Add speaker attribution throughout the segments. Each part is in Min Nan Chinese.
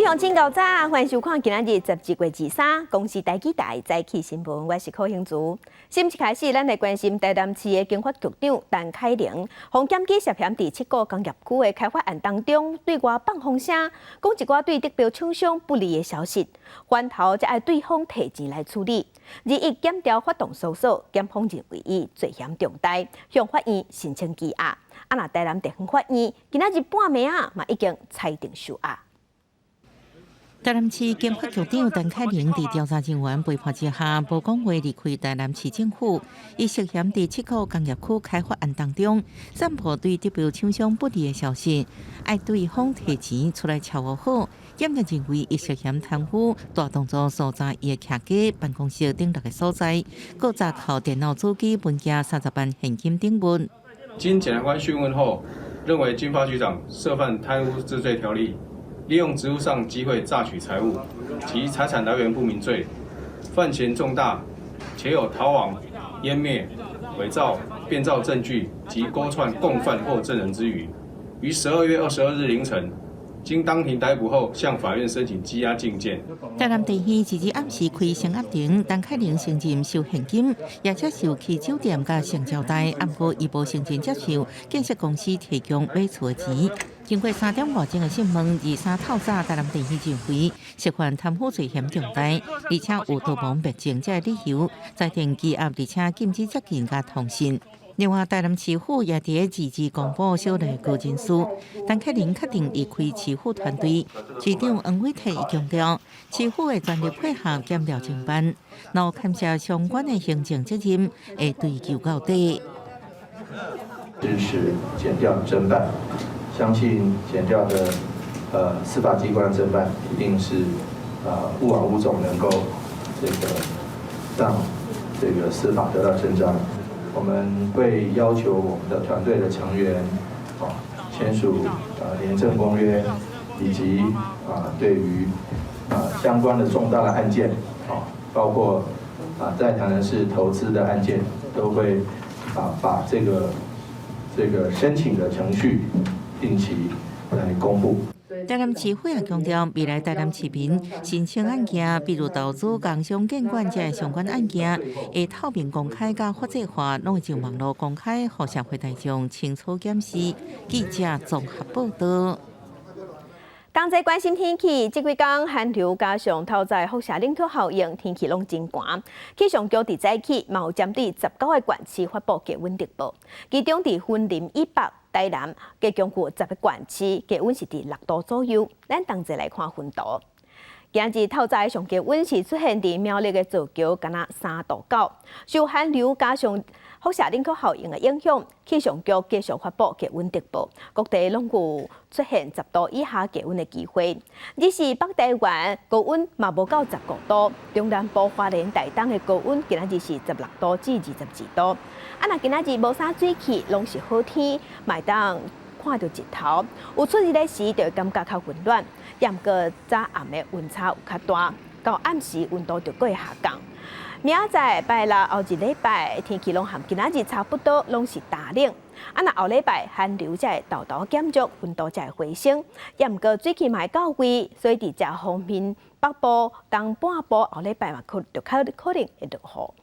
Speaker 1: 鄉親𠢕早，歡迎收看今仔日12月23公視台語台早起新聞，我是柯興竹。新聞一開始，咱來關心台南市的經發局長陳凱玲，予檢舉涉嫌佇七股工業區的開發案當中對外放風聲，講一寡對得標廠商不利的消息，翻頭才愛對方提錢來處理。21檢調發動搜索，檢方認為伊罪嫌重大，向法院申請羈押。啊，若台南地方法院今仔日半暝仔嘛已經裁定收押。
Speaker 2: 台南市經發局長陳凱玲佇調查人員陪伴之下，無講話離開台南市政府。伊涉嫌佇七股工業區開發案當中，散布對得標廠商不利的消息，愛對方提錢出來撨好。檢察認為伊涉嫌貪污，大動作搜查伊的徛家辦公室等六个所在，閣查扣電腦主機文件30萬現金等物。
Speaker 3: 經檢察官訊問後，認為經發局長涉犯貪污治罪條例，利用職務上機會詐取財物及財產來源不明罪，犯嫌重大，且有逃亡、湮滅、偽造、變造證據及勾串共犯或證人之虞，於12月22日凌晨，經當庭逮捕後，向法院申請羈押禁見。
Speaker 2: 台南地院22暗時開聲押庭，陳凱玲承認收現金，也接受去酒店佮性招待，毋過伊無承認接受建設公司提供買厝的錢。經過3點外鐘的訊問，23透早台南地院認為涉犯貪污罪嫌重大，而且有逃亡滅證這个理由，裁定羈押，而且禁止接見佮通訊。另外，台南市府也佇22公布少內高人事，陳凱玲確定離開市府團隊。市長黃偉哲強調，市府會全力配合檢調偵辦，若牽涉相關的行政責任，會追究到底。
Speaker 4: 支持檢調偵辦，相信檢調的司法機關偵辦一定是勿枉吳總能夠這個讓這個司法得到伸張。我們會要求我們的團隊的成員啊簽署廉政公約，以及對於相關的重大的案件啊，包括在台南市投資的案件，都會把這個申請的程序定期來公布。
Speaker 2: 台南市府也強調，未來台南市民申請案件，比如投資、工商建管這相關案件，會透明公開佮法制化，攏會上網路公開，予社會大眾清楚檢視。記者綜合報道。
Speaker 1: 同齊關心天氣，這幾工寒流加上透早輻射冷卻效應，天氣攏真寒。氣象局佇早起嘛有針對19個縣市發布低溫特報，其中佇雲林以北、台南，加強有10個縣市低溫是佇6度左右。咱同齊來看溫度。今日透早上低溫是出現佇苗栗的造橋，敢若3度9。受寒流加上輻射冷卻效應的影響，氣象局繼續發布低溫特報，各地攏有出現10度以下低溫的機會。只是北台灣高溫嘛無到15度，中南部花蓮、台東的高溫今仔日是16度至22度。啊，若今仔日無啥水汽，攏是好天，嘛會當看著日頭。有出日的時，就會感覺較溫暖。毋過早暗的溫差有較大，到暗時溫度就閣會下降。明仔載拜六後一禮拜天氣攏和今仔日差不多，攏是乾冷。啊，若後禮拜寒流才會沓沓減弱，溫度才會回升。毋過水汽嘛會到位，所以佇食方面，北部、東半部後禮拜嘛可就較可能會落雨。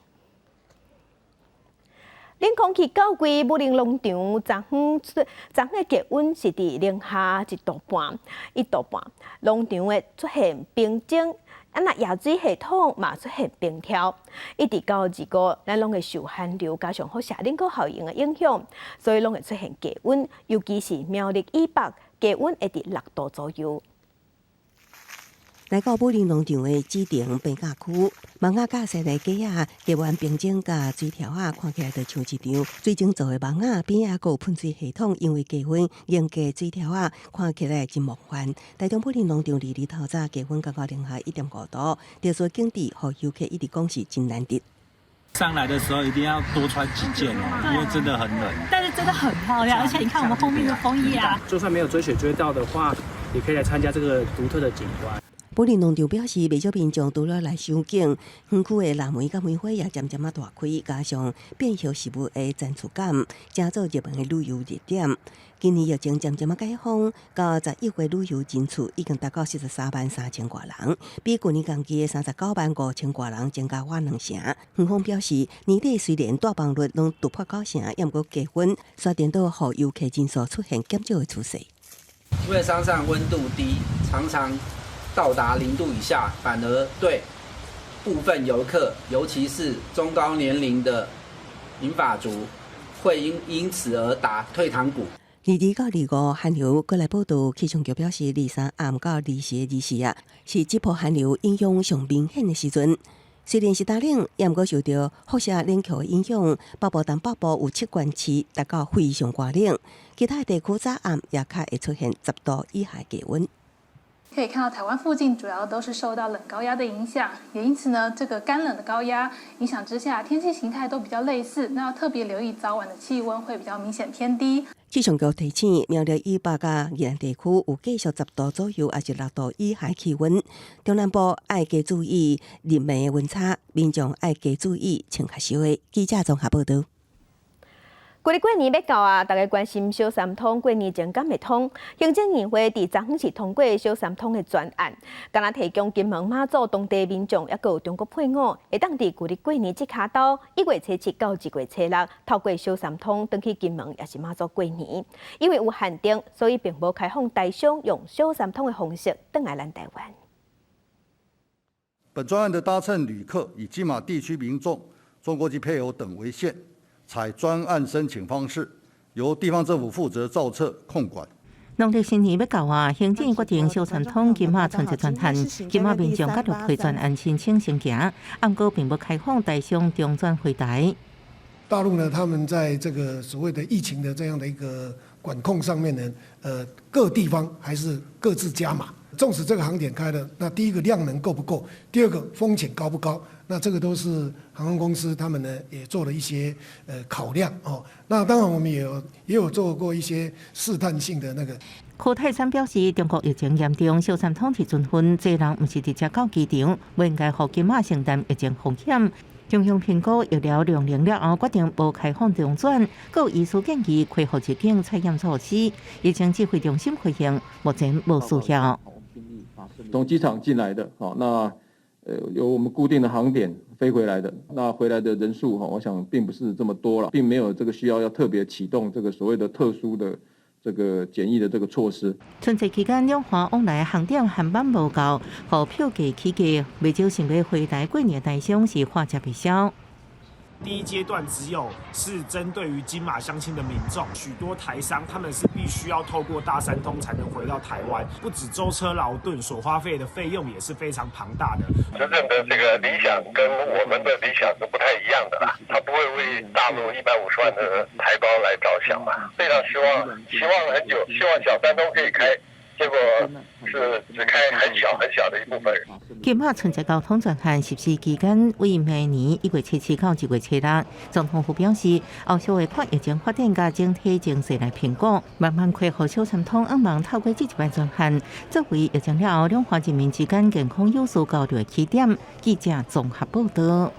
Speaker 1: 冷空氣到位，武陵農場昨昏出昨昏的低溫是佇零下1度半，1度半，農場會出現冰晶，啊，若溢水系統嘛出現冰條，一直到25，咱攏會受寒流加上輻射冷卻效應的影響，所以攏會出現低溫，尤其是苗栗以北，低溫會佇6度左右。
Speaker 5: 來到武陵農場的指定冰架區，網仔佮雪梨雞仔，低溫冰晶佮水條仔，看起來就像一張水晶做的網仔，邊仔閣有噴水系統，因為低溫凝結水條仔，看起來真夢幻。台中武陵農場22透早低溫降到零下1.5度，特殊景致予遊客一直講是真難得。
Speaker 6: 上來的時候一定要多穿幾件哦，因為真的很冷。
Speaker 7: 但是真的很漂亮，而且你看我們後面的楓葉啊。
Speaker 8: 就算沒有追雪追到的話，也可以來參加這個獨特的景觀。
Speaker 5: 武陵農場表示，袂少民眾除了來賞景，園區的藍莓佮梅花也漸漸仔大開，加上變葉植物的層次感，成做熱門的旅遊熱點。今年疫情漸漸仔解封，到11月旅遊人次已經達到43萬3千外人，比舊年同期的39萬5千外人增加倚兩成。園方表示，年底雖然帶房率攏突破九成，猶毋過低溫，煞顛倒予遊客人數出現減少的趨勢。
Speaker 8: 因為山上溫度低，常常到達0度以下，反而對部分遊客，尤其是中高年齡的銀髮族，會因此而打退堂鼓。
Speaker 5: 22到25寒流過來報道，氣象局表示，23暗到24、24啊，是這波寒流影響上明顯的時陣。雖然是冬冷，猶毋過受著輻射冷卻的影響，北部、東北部有七縣市達到非常寒冷，其他地區早暗也較會出現10度以下低溫。
Speaker 9: 可以看到，台灣附近主要都是受到冷高壓的影響，也因此呢，這個乾冷的高壓影響之下，天氣形態都比較類似。那要特別留意早晚的氣溫會比較明顯偏低。
Speaker 5: 氣象局提醒，苗栗以北佮宜蘭地區有繼續10度左右，抑是6度以下氣溫。中南部愛加注意日暝溫差，民眾愛加注意穿較少的。記者綜合報道。
Speaker 1: 舊曆過年欲到啊，大家關心小三通過年前敢會通？行政院會佇昨昏是通過小三通的專案，敢若提供金門馬祖當地民眾，抑閣有中國配偶，會當佇舊曆過年這跤晝，1月初7到2月初6，透過小三通轉去金門，抑是馬祖過年。因為有限定，所以並無開放台商用小三通的方式轉來咱台灣。
Speaker 10: 本專案的搭乘旅客以金馬地區民眾、中國籍配偶等為限。採專案申請方式，由地方政府負責造冊控管。
Speaker 2: 農曆新年欲到啊，行政院決定小三通金馬春節專案，金馬民眾佮陸配專案申請先行，毋過並無開放台商中轉回台。
Speaker 11: 大陸呢，他們在這個所謂的疫情的這樣的一個管控上面呢，各地方還是各自加碼。縱使這個航點開了，那第一個量能夠不夠，第二個風險高不高？那這個都是航空公司他們呢也做了一些考量哦。那當然我們也有做過一些試探性的那個。
Speaker 2: 柯泰山表示，中國疫情嚴重，小三通是準分，這人毋是直接到機場，無應該予金馬承擔疫情風險。中央評估疫苗量能了後，決定無開放中轉，閣有醫師建議恢復入境採檢措施。疫情指揮中心回應，目前無需要。
Speaker 12: 從機場進來的，好，那有我們固定的航點飛回來的，那回來的人數哈，我想並不是這麼多了，並沒有這個需要要特別啟動這個所謂的特殊的這個檢疫的這個措施。
Speaker 2: 春節期間，兩岸往來航點航班無夠，予票價起價，袂少想欲回台過年的台商是喝食袂消。
Speaker 13: 第一階段只有是針對於金馬鄉親的民眾，許多台商他們是必須要透過大三通才能回到台灣，不止舟車勞頓，所花費的費用也是非常龐大的。
Speaker 14: 執政的這個理想跟我們的理想是不太一樣的啦，他不會為大陸150萬的台胞來着想嘛。非常希望，希望了很久，希望小三通可以開。結果是只開很小很小的一部分。
Speaker 2: 金馬春節交通專案實施期間為明年1月初7到2月初6。總統府表示，後續會看疫情發展佮整體情勢來評估，慢慢開放小三通，向望透過這一擺專案，作為疫情了後兩岸人民之間健康有序交流的起點。記者綜合報道。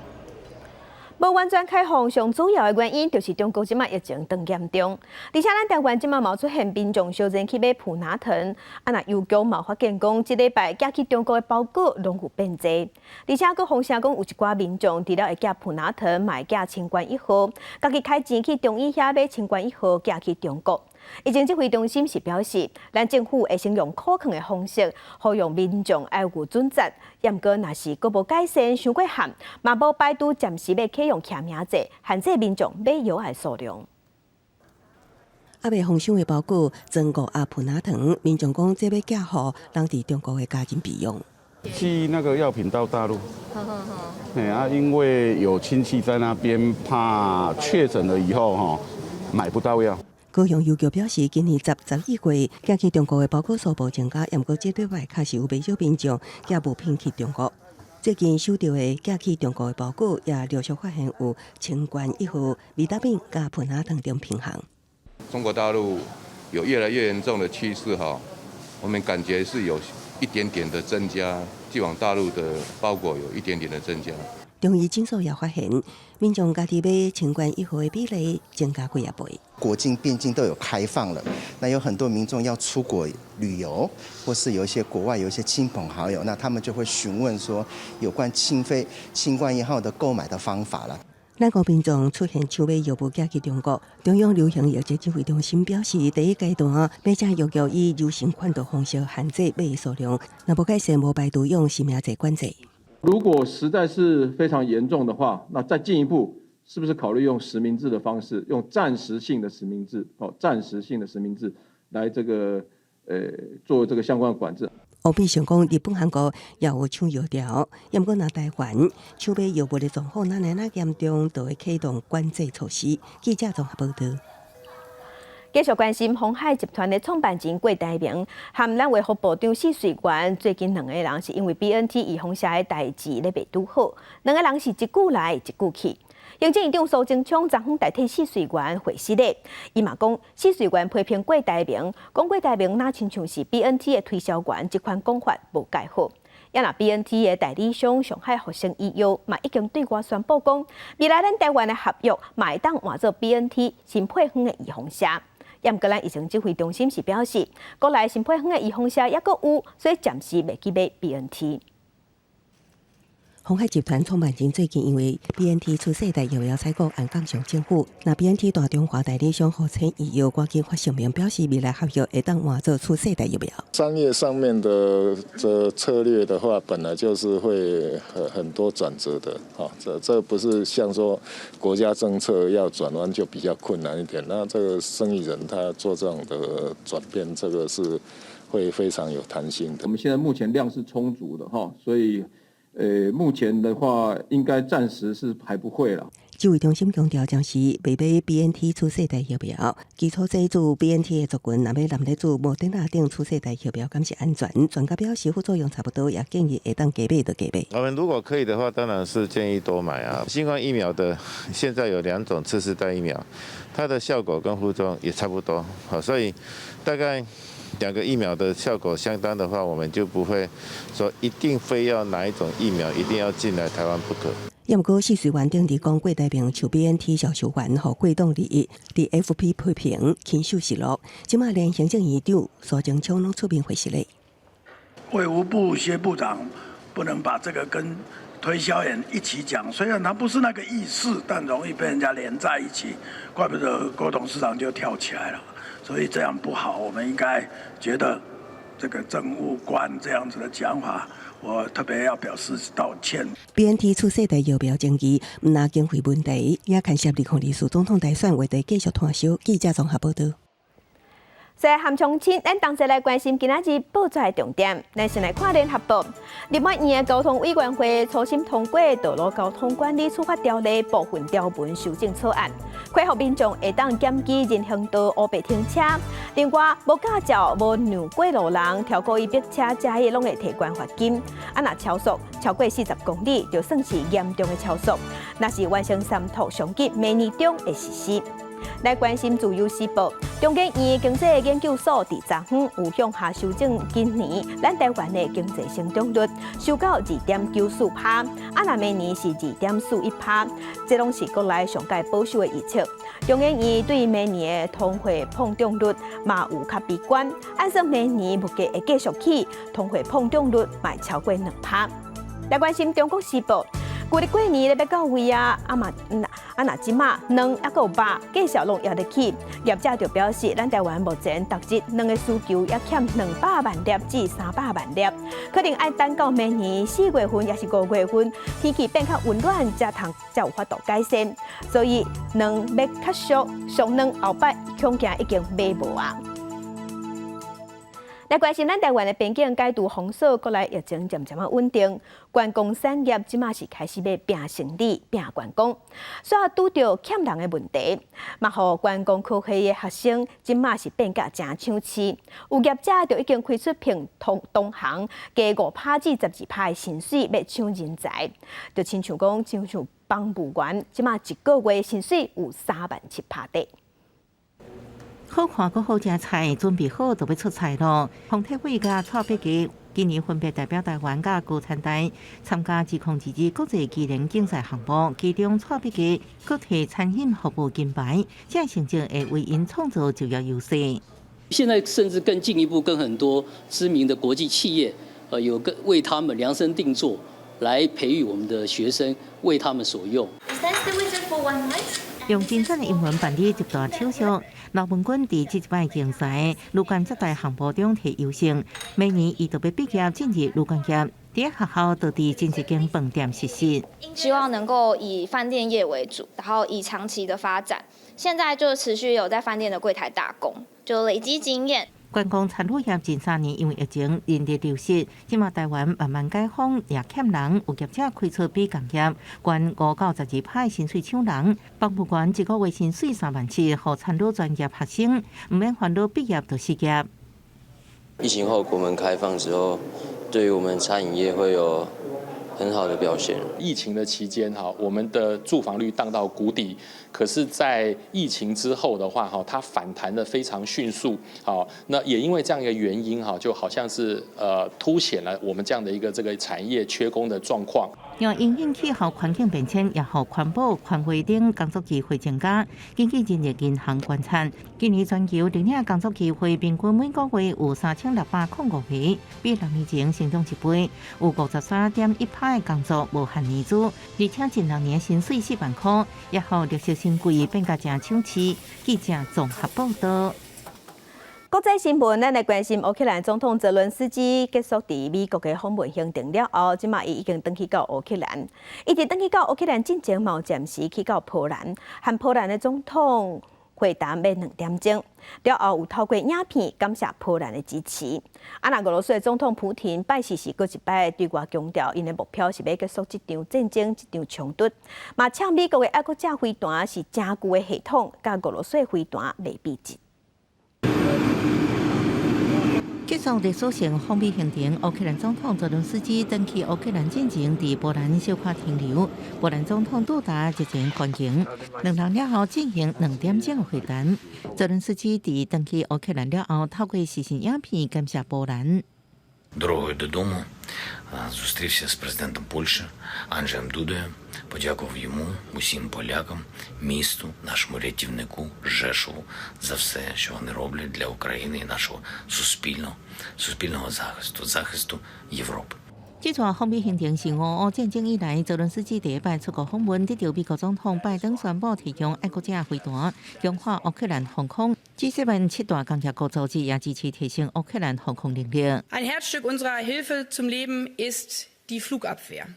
Speaker 1: 無完全開放，上主要的原因就是中國這擺疫情當嚴重，而且咱台灣這擺嘛出現民眾相爭去買普拿疼，啊若郵局嘛發現講，這禮拜寄去中國的包裹攏有變濟，而且閣風聲講有一寡民眾除了會寄普拿疼，嘛會寄清冠一號，家己開錢去中醫遐買清冠一號寄去中國。疫情指揮中心是表示，咱政府會先用可控的方式，呼籲民眾愛有準則。毋過若是閣無改善，傷過譀，嘛無排除暫時欲啟用記名制，限制民眾買藥的數量。
Speaker 5: 猶未封箱的包裹，裝五盒普拿疼，民眾講這欲寄予人佇中國的家人備用。
Speaker 15: 寄那個藥品到大陸。哎啊，因為有親戚在那邊，怕確診了以後哈買不到藥。
Speaker 5: 高雄郵局表示，今年10、11月寄去中國的包裹數目增加，毋過這禮拜確實有袂少民眾寄物品去中國。最近收著的寄去中國的包裹，也陸續發現有清冠一號、維他命佮普拿疼等品項。
Speaker 16: 中國大陸有越來越嚴重的趨勢哈，我們感覺是有一點點的增加，寄往大陸的包裹有一點點的增加。
Speaker 5: 中醫診所也發現，民眾家己買清冠一號的比例增加幾仔倍。
Speaker 17: 國境邊境都有開放了，那有很多民眾要出國旅遊，或是有一些國外有一些親朋好友，那他們就會詢問說有關清飛清冠一號的購買的方法啦。
Speaker 5: 咱國民眾出現搶買藥物寄去中國，中央流行疫情指揮中心表示，第一階段買家藥局以柔性管道方式限制買數量，若無改善，無排除用實名制管制。
Speaker 12: 如果實在是非常嚴重的話，那再進一步，是不是考慮用實名制的方式，用暫時性的實名制，哦，暫時性的實名制來這個，做這個相關的管制。
Speaker 5: 歐美想講，日本、韓國也有搶藥潮，毋過若台灣搶買藥物的狀況，若來那嚴重，就會啟動管制措施。記者綜合報道。
Speaker 1: 繼續關心鴻海集團的創辦人郭台銘和咱衛福部長許瑞元，最近兩個人是因為 BNT 預防射的代誌咧袂拄好，兩個人是一句來一句去。行政院長蘇貞昌昨昏代替許瑞元回失禮，伊嘛講許瑞元批評郭台銘，講郭台銘若親像是 BNT 的推銷員，這款講法無蓋好。也若 BNT 的代理商上海復星醫藥嘛已經對外宣布講，未來咱台灣的合約嘛會當換做 BNT 新配方的預防射。也毋過，咱疫情指揮中心是表示，國內新配方的預防射猶閣有，所以暫時袂去買 BNT。
Speaker 5: 鴻海集團創辦人最近因為 BNT 次世代疫苗採購案槓上政府，那 BNT 大中華代理商和千醫藥趕緊發聲明表示，未來合約會當換做次世代疫苗。
Speaker 18: 商業上面的這策略的話，本來就是會很多轉折的，哈，這不是像說國家政策要轉彎就比較困難一點。那這個生意人他做這種的轉變，這個是會非常有彈性的。
Speaker 12: 我們現在目前量是充足的，哈，所以。目前的話，應該暫時是還不會啦。
Speaker 5: 指揮中心強調，暫時未買 BNT 次世代疫苗，基礎劑注 BNT 的族群，若欲濫咧注莫德納等次世代疫苗，敢是安全？專家表示副作用差不多，也建議會當加買就加買。
Speaker 16: 我們如果可以的話，當然是建議多買啊。新冠疫苗的現在有兩種次世代疫苗，它的效果跟副作用也差不多，好，所以大概兩個疫苗的效果相當的話，我們就不會說一定非要哪一種疫苗一定要進來台灣不可。
Speaker 5: 也毋過，許瑞元頂日講郭台銘受 BNT 銷售員予郭董利益，佇 FB 批評輕受失落。這馬連行政院長蘇貞昌攏出面回釋咧。
Speaker 19: 衛福部薛部長不能把這個跟推銷員一起講，雖然他不是那個意思，但容易被人家連在一起，怪不得郭董事長就跳起來了。所以這樣不好，我們應該覺得這個政務官這樣子的講法，我特別要表示道歉。
Speaker 5: BNT 次世代疫苗爭議，毋但經費問題，也牽涉2024總統大選話題繼續拖燒。記者綜合報道。
Speaker 1: 在含長青，咱同齊來關心今仔日報紙的重點。咱先來看聯合報，立法院的交通委員會初審通過《道路交通管理處罰條例》部分條文修正草案，恢復民眾會當檢舉人行道烏白停車。另外，無駕照、無讓過路人超故意逼車，這些攏會提懸罰金。啊，若超速超過40公里，就算是嚴重的超速。若是完成三讀，上緊明年中會實施。來關心自由時報，中研院經濟研究所佇昨昏有向下修正今年咱台灣的經濟成長率，修到2.94趴，啊，若明年是2.41趴，這攏是國內上蓋保守的預測。中研院對明年的通貨膨脹率嘛有較悲觀，按算明年物價會繼續起，通貨膨脹率嘛會超過2趴。來關心中國時報。舊曆過年咧欲到位啊，啊嘛，啊若這馬卵猶閣有肉，繼續攏猶咧起。業者就表示，咱台灣目前逐日卵的需求猶欠200萬粒至300萬粒，可能愛等到明年4月份抑是5月份，天氣變較溫暖，才通才有法度改善。所以卵欲較俗，俗卵後擺恐驚已經買無啊。來關心咱台灣的邊境解除封鎖，國內疫情漸漸仔穩定，觀光產業這馬是開始欲拚生意、拚觀光，煞拄著欠人的問題，嘛予觀光科系的學生這馬是變甲誠搶市，有業者就已經開出聘同行加5趴至12趴的薪水，欲搶人才，就親像講，親像房務員，這馬一個月薪水有3萬7拍底。
Speaker 2: 好看閣好食菜，準備好就欲出菜囉。洪鐵偉佮蔡伯基今年分別代表台灣佮高餐大參加2022國際技能競賽項目，其中蔡碧吉閣提餐飲服務金牌，這成績會為𪜶創造就業優勢。
Speaker 20: 現在甚至更進一步，跟很多知名的國際企業，有個為他們量身定做，來培育我們的學生，為他們所用。
Speaker 2: 用精準的英文辦理入大手續，劉文君佇這一擺競賽旅館接待項目中提優勝，明年伊就欲畢業進入旅館業，佇學校就佇真濟間飯店實習。
Speaker 21: 希望能夠以飯店業為主，然後以長期的發展。現在就持續有在飯店的櫃檯打工，就累積經驗。
Speaker 2: 觀光餐飲業近3年因為疫情人力流失，這馬台灣慢慢解封，也欠人，有業者開出比工業懸5到12%薪水搶人，服務員一個月薪水3萬7，予餐飲專業學生毋免煩惱畢業就失業。
Speaker 22: 疫情後國門開放之後，對於我們餐飲業會有很好的表現。
Speaker 23: 疫情的期間哈，我們的住房率盪到谷底，可是，在疫情之後的話哈，它反彈得非常迅速。好，那也因為這樣一個原因哈，就好像是凸顯了我們這樣的一個這個產業缺工的狀況。
Speaker 2: 因為因應氣候環境變遷，也予環保、環衛等工作機會增加。根據人力銀行觀察，今年全球領領工作機會平均每個月有3605個，比6年前成長一倍。有53.1%的工作無限年資，而且近6年薪水4萬塊，也予綠色新貴變甲誠搶市。記者綜合報道。
Speaker 1: 國際新聞，咱來關心烏克蘭總統澤倫斯基結束佇美國的訪問行程了後，這馬伊已經轉去到烏克蘭。伊佇轉去到烏克蘭進前，嘛有暫時去到波蘭，和波蘭的總統會談欲2點鐘。了後有透過影片感謝波蘭的支持。啊，若俄羅斯的總統普廷拜四時閣一擺對外強調，𪜶的目標是欲結束這場戰爭、這場衝突。嘛，嗆美國的愛國者飛彈是誠舊的系統，佮俄羅斯的飛彈袂比一。
Speaker 2: 結束歷史性訪美行程，烏克蘭總統澤倫斯基轉去烏克蘭進前，佇波蘭小可停留。波蘭總統杜達熱情歡迎，兩人了後進行2點鐘的會談。澤倫斯基佇轉去烏克蘭了後，透過視訊影片感謝波蘭。
Speaker 24: Дорогою додому зустрівся з президентом Польщі Анджеєм Дудою, подякував йому, усім полякам, місту, нашому рятівнику Жешову за все, що вони роблять для України і нашого суспільного, суспільного захисту, захисту Європи.
Speaker 2: 這次訪美行程是俄烏戰爭以來，澤倫斯基第一擺出國訪問，得著美國總統拜登宣布提供愛國者飛彈，強化烏克蘭防空。G7 七大工業國組織也支持提升烏克蘭防空能力。
Speaker 25: Ein Herzstück unserer Hilfe zum Leben ist die Flugabwehr.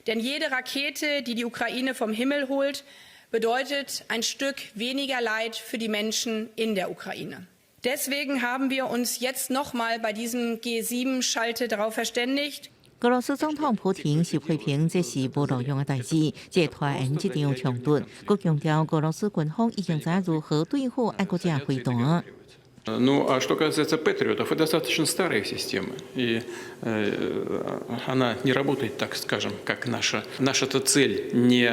Speaker 25: Denn jede Rakete, die die Ukraine vom Himmel holt, bedeutet ein Stück weniger Leid für die Menschen in der Ukraine. Deswegen haben wir uns jetzt noch mal bei diesem G7-Schalte darauf verständigt,
Speaker 2: 俄羅斯總統普廷是批評這是無路用的代誌，這拖延這場衝突，閣強調俄羅斯軍方已經知如何對付愛國者飛彈。
Speaker 26: Ну, а что касается Патриотов, это достаточно старая система, и она не работает, так скажем, как наша. Наша-то цель не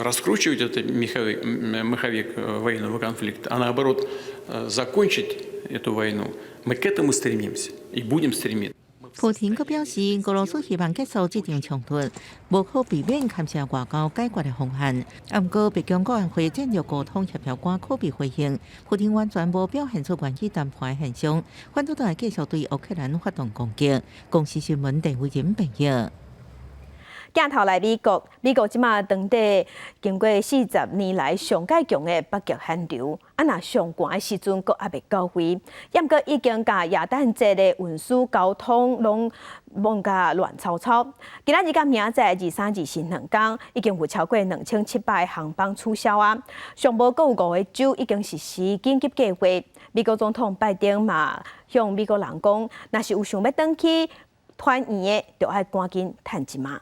Speaker 26: раскручивать этот маховик военного конфликта, а наоборот закончить эту войну. Мы к этому стремимся и будем стремиться.
Speaker 2: 普廷閣表示，俄羅斯希望結束這場衝突，無可避免牽涉外交解決的方案。毋過，白宮國安會戰略溝通協調官柯比回應，普廷完全無表現出願意談判的現象，反倒會繼續對烏克蘭發動攻擊。公視新聞鄭偉仁編譯。
Speaker 1: 鏡頭來美國，美國這馬當地經過40年來上蓋強的北極寒流，啊若上寒的時陣，閣猶未到位，猶閣已經共耶誕節的運輸交通攏弄甲亂糟糟。今仔日佮明仔載23、24兩工，已經有超過2700個航班取消啊！上無閣有五個州已經實施緊急計劃。美國總統拜登嘛向美國人講，若是有想欲轉去團圓的，就愛趕緊趁這馬。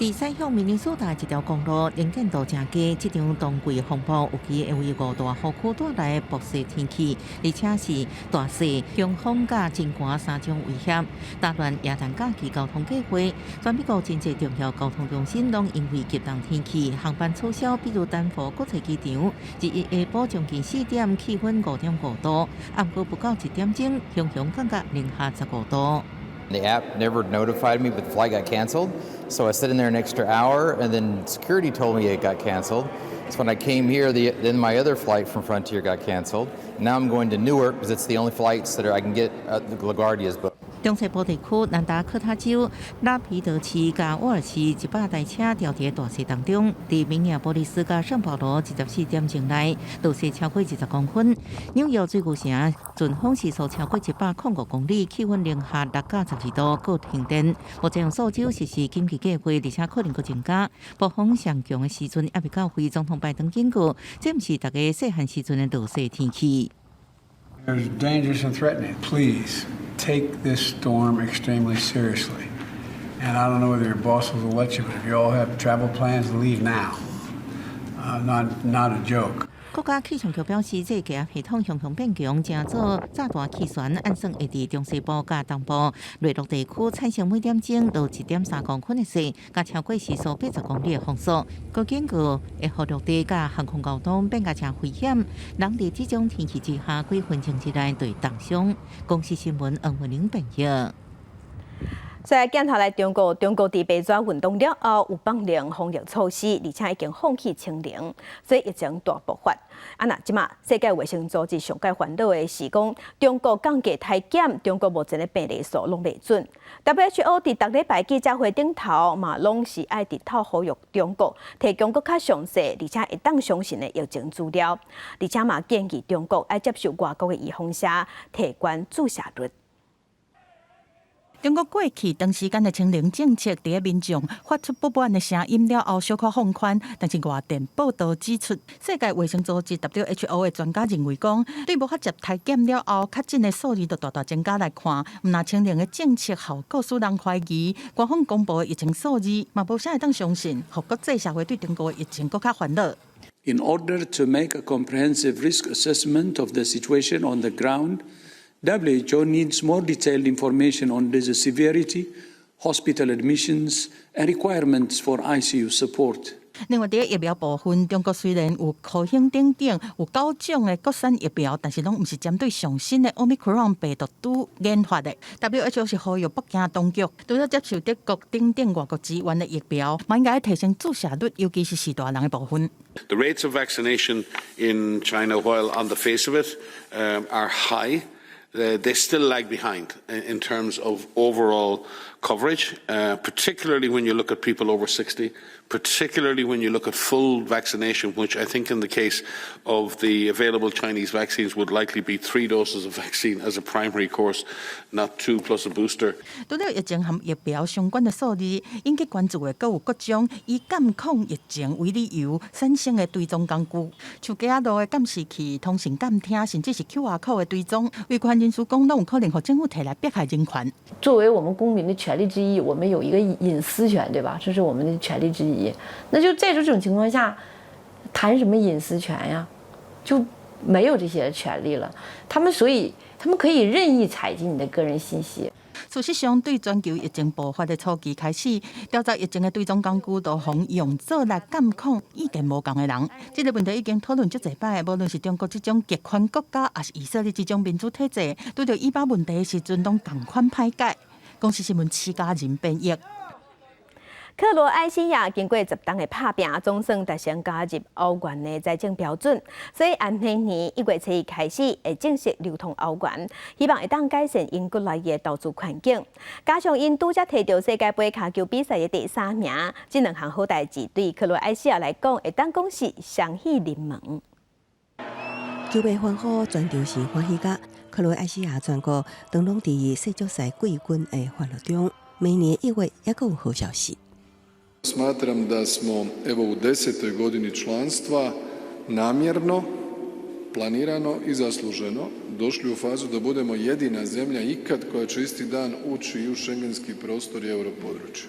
Speaker 2: 佇西向明尼蘇達一條公路能見度誠低，這場冬季風暴預計會為五大雨區帶來暴雪天氣，而且是大雪、強風佮真寒三種威脅，打亂耶誕假期交通計劃。全美國真濟重要交通中心攏因為極凍天氣，航班取消，比如丹佛國際機場，日一下晡將近4點，氣溫5.5度，毋過不到1點鐘，雄雄降到零下15度。
Speaker 3: The app never notified me, but the flight got canceled. So I sat in there an extra hour, and then security told me it got canceled. So when I came here, then my other flight from Frontier got canceled. Now I'm going to Newark because it's the only flights that I can get at the LaGuardia's booked.
Speaker 2: 中西部地區南達科他州拉皮德市佮沃爾市100台車牢佇大雪當中，佇明尼阿波利斯佮聖保羅24點鐘內落雪超過20公分。紐約水牛城陣風時速超過105公里，氣溫零下6到12度，閣停電。目前數州實施緊急計劃，而且可能閣增加。暴風上強的時陣猶未到位，總統拜登警告，這毋是逐家細漢時陣的落雪天氣。
Speaker 4: It's dangerous and threatening. Please take this storm extremely seriously. And I don't know whether your bosses will let you, but if you all have travel plans, leave now. Not a joke.
Speaker 2: 國家氣象局表示，這個低壓系統向向變強，成做炸大氣旋，按算會佇中西部佮東部內陸地區產生每點鐘落1.3公分的雪，佮超過時速80公里的風速。閣警告會予陸地佮航空交通變甲誠危險，人佇這種天氣之下，幾分鐘之內就會凍傷。公視新聞黃文玲編譯。
Speaker 1: 所以鏡頭來中國，中國佇白紙運動了後有放寬防疫措施，而且已經放棄清零，所以疫情大爆發。啊，若這馬世界衛生組織上蓋煩惱的是講，中國降低篩檢，中國目前的病例數攏袂準。WHO 佇逐禮拜記者會頂頭嘛，攏是愛直透呼籲中國提供閣較詳細，而且會當相信的疫情資料，而且嘛建議中國愛接受外國的預防射，提懸注射率。
Speaker 6: 中國過去長時間的清零政策，佇咧民眾發出不滿的聲音了後，小可放寬。但是外電報道指出，世界衛生組織 WHO 的專家認為講，對無法接篩檢了後，確診的數字就大大增加來看，毋但清零的政策效果使人懷疑，官方公布的疫情數字嘛無啥會當相信，予國際社會對中國的疫情閣較煩惱。
Speaker 7: In order to make a comprehensive risk assessment of the situation on the ground, WHO needs more detailed information on disease severity, hospital admissions, and requirements for ICU support.
Speaker 6: 另外，佇疫苗部分，中國雖然有科興等等有九種的國產疫苗，但是攏毋是針對上新的奧密克戎病毒株研發的。WHO 是呼籲北京當局，除了接受德國等等外國支援的疫苗，嘛應該提升注射率，尤其是序大人的部分。
Speaker 8: The rates of vaccination in China, while on the face of it, are high, they still lag behind in terms of overall coverage, particularly when you look at people over 60, particularly when you look at full vaccination, which I think in the case of the available Chinese vaccines would likely be three doses of vaccine as a primary course, not two plus a booster.
Speaker 6: 除了疫情和疫苗相關的數字，引起關注的，閣有各種以監控疫情為理由產生的追蹤工具，像街仔路的監視器、通訊監聽，甚至是 QR code 的追蹤。維權人士講，攏有可能予政府提來迫害人權。
Speaker 9: 作為我們公民的權利之一，我們有一個隱私權，對吧？這是我們的權利之一。那就在這種情況下，談什麼隱私權呀？就沒有這些權利了。他們所以，他們可以任意採集你的個人信息。
Speaker 6: 事實上，對全球疫情爆發的初期開始，調查疫情的追蹤工具都予用做來監控意見無仝的人。這個問題已經討論足濟擺，無論是中國這種極權國家，抑是以色列這種民主體制，拄著以巴問題的時陣，攏仝款歹解。公視新聞徐家仁編譯。
Speaker 1: 克羅埃西亞經過10冬的拍拚，總算達成加入歐元的財政標準，所以按明年1月1日開始會正式流通歐元，希望會當改善𪜶國內的投資環境。加上𪜶拄才提著世界盃跤球比賽的第三名，這兩項好代誌對克羅埃西亞來講，會當講是雙喜臨門。
Speaker 5: 球迷歡呼，全場是歡喜甲克羅埃西亞全國當攏佇世足賽季軍的歡樂中。明年1月猶閣有好消息。
Speaker 27: Smatram da smo evo u 10. godini članstva namjerno, planirano i zasluženo došli u fazu da budemo jedina zemlja ikad koja će isti dan ući i u šengenski prostor i europodručje.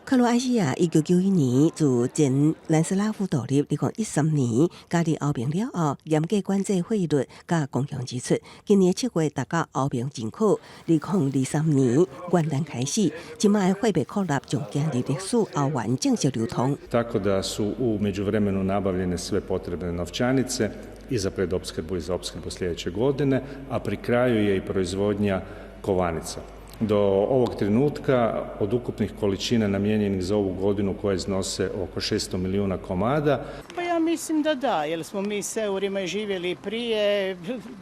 Speaker 5: 克羅埃西亞1991年自前南斯拉夫獨立，2013年加入歐盟了後，嚴格管制匯率佮公共支出。今年7月達到歐盟認可，2023年元旦開始，這擺貨幣庫納將進入歷史歐元正式流通。
Speaker 10: Tako da su u međuvremenu nabavljene sve potrebne novčanice i za predopskrbu i za opskrbu sljedeće godine, a pri kraju je i proizvodnja kovanica. Do ovog trenutka od ukupnih količina namijenjenih za ovu godinu koje iznose oko 600 milijuna komada.
Speaker 11: Pa ja mislim da da, jer smo mi s eurima živjeli prije,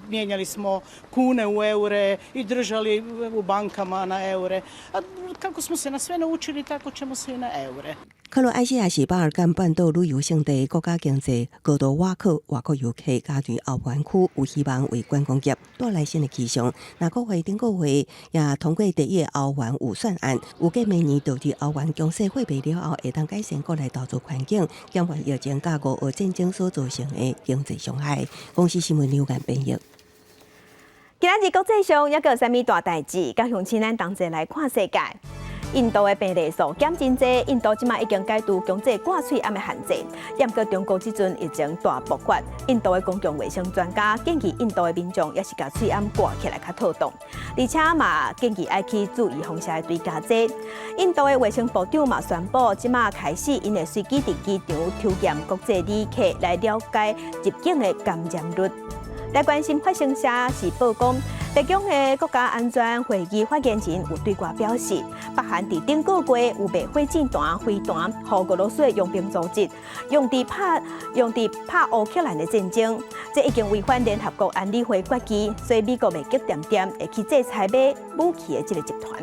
Speaker 11: mijenjali smo kune u eure i držali u bankama na eure. A kako smo se na sve naučili, tako ćemo se i na eure.
Speaker 5: 克羅埃西亞是巴爾幹半島旅遊勝地，國家經濟高度倚靠外國遊客，加入歐元區，有希望為觀光業帶來新的氣象。那國會頂個月也通過第一個歐元預算案，預計明年導入歐元強勢貨幣了後，會當改善國內投資環境，減緩疫情佮烏俄戰爭所造成的經濟傷害。公視新聞劉岩編譯。
Speaker 1: 今仔日國際上猶閣有啥物大代誌？佮鄉親咱同齊來看世界。印度的病例數減真濟，印度這馬已經解除強制掛喙罨的限制。毋過中國這陣疫情大爆發，印度的公共衛生專家建議印度的民眾也是共喙罨掛起來較妥當，而且嘛建議愛去注意放射的追加劑。印度的衛生部長嘛宣布，這馬開始𪜶會隨機佇機場抽驗國際旅客來了解入境的感染率。來關心法新社是報講，白宮的國家安全會議發言人有對外表示，北韓佇頂個月有賣火箭彈、飛彈，予俄羅斯的傭兵組織，用佇拍烏克蘭的戰爭，這已經違反聯合國安理會決議，所以美國袂激恬恬會去制裁賣武器的這个集團。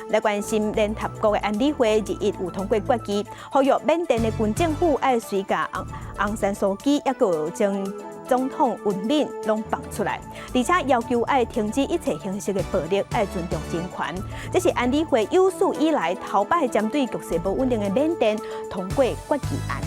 Speaker 1: 來關心聯合國的安理會日一有通過決議，呼籲緬甸的軍政府愛隨共翁山蘇姬，抑閣有前總統文敏攏放出來，而且要求愛停止一切形式的暴力，愛尊重人權。這是安理會有史以來頭擺針對局勢無穩定的緬甸通過決議案。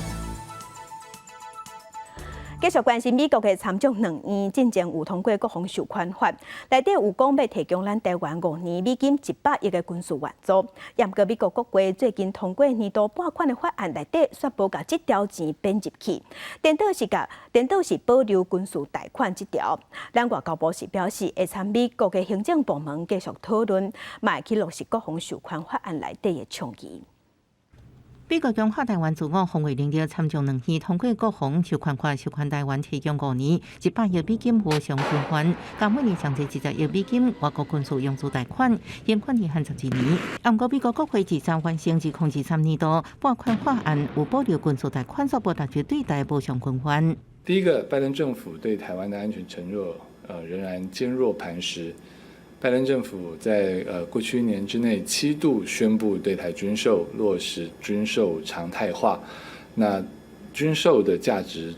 Speaker 1: 繼續關心美國的參眾兩院進前有通過國防授權法，內底有講欲提供咱台灣5年美金100億的軍事援助。毋過美國國會最近通過年度撥款的法案內底，煞無共這條錢編入去，顛倒是保留軍事貸款這條。咱外交部是表示，會參美國的行政部門繼續討論，嘛會去落實國防授權法案內底的倡議。
Speaker 2: 美國強化台灣自我防衛能力，參眾兩院通過國防授權法，授權台灣提供5年100億美金無償軍援，佮每年上濟20億美金外國軍事融資貸款，還款期限12年。毋過美國國會23完成2023年度撥款法案，有保留軍事貸款，煞無納入對台無償軍援。
Speaker 13: 第一個，拜登政府對台灣的安全承諾，仍然堅若磐石。拜登政府在過去一年之內7度宣布對台軍售，落實軍售常態化。那軍售的價值，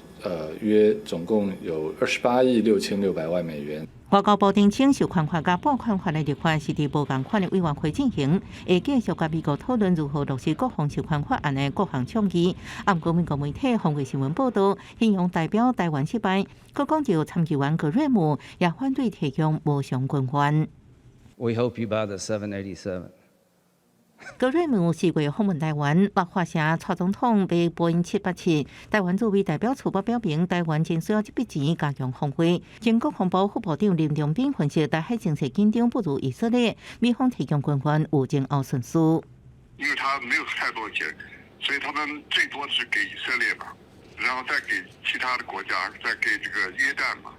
Speaker 13: 約總共有28億6600萬美元。
Speaker 2: 外交部澄清，授權法佮撥款法的立法是佇無仝款的委員會進行，會繼續佮美國討論如何落實國防授權法案的各項倡議。毋過美國媒體環衛新聞報道，形容代表台灣失敗。閣講著參議員格瑞姆也反對提供無償軍援。
Speaker 14: We hope you buy the 787.
Speaker 2: 格瑞姆4月訪問台灣，捌發聲蔡總統買波音787。台灣駐美代表處表明，台灣真需要這筆錢加強防衛。前國防部副部長林中斌分析，台海情勢緊張不如以色列，美方提供軍援有前後順序。
Speaker 15: 因為他沒有太多錢，所以他們最多是給以色列嘛，然後再給其他的國家，再給這個約旦嘛。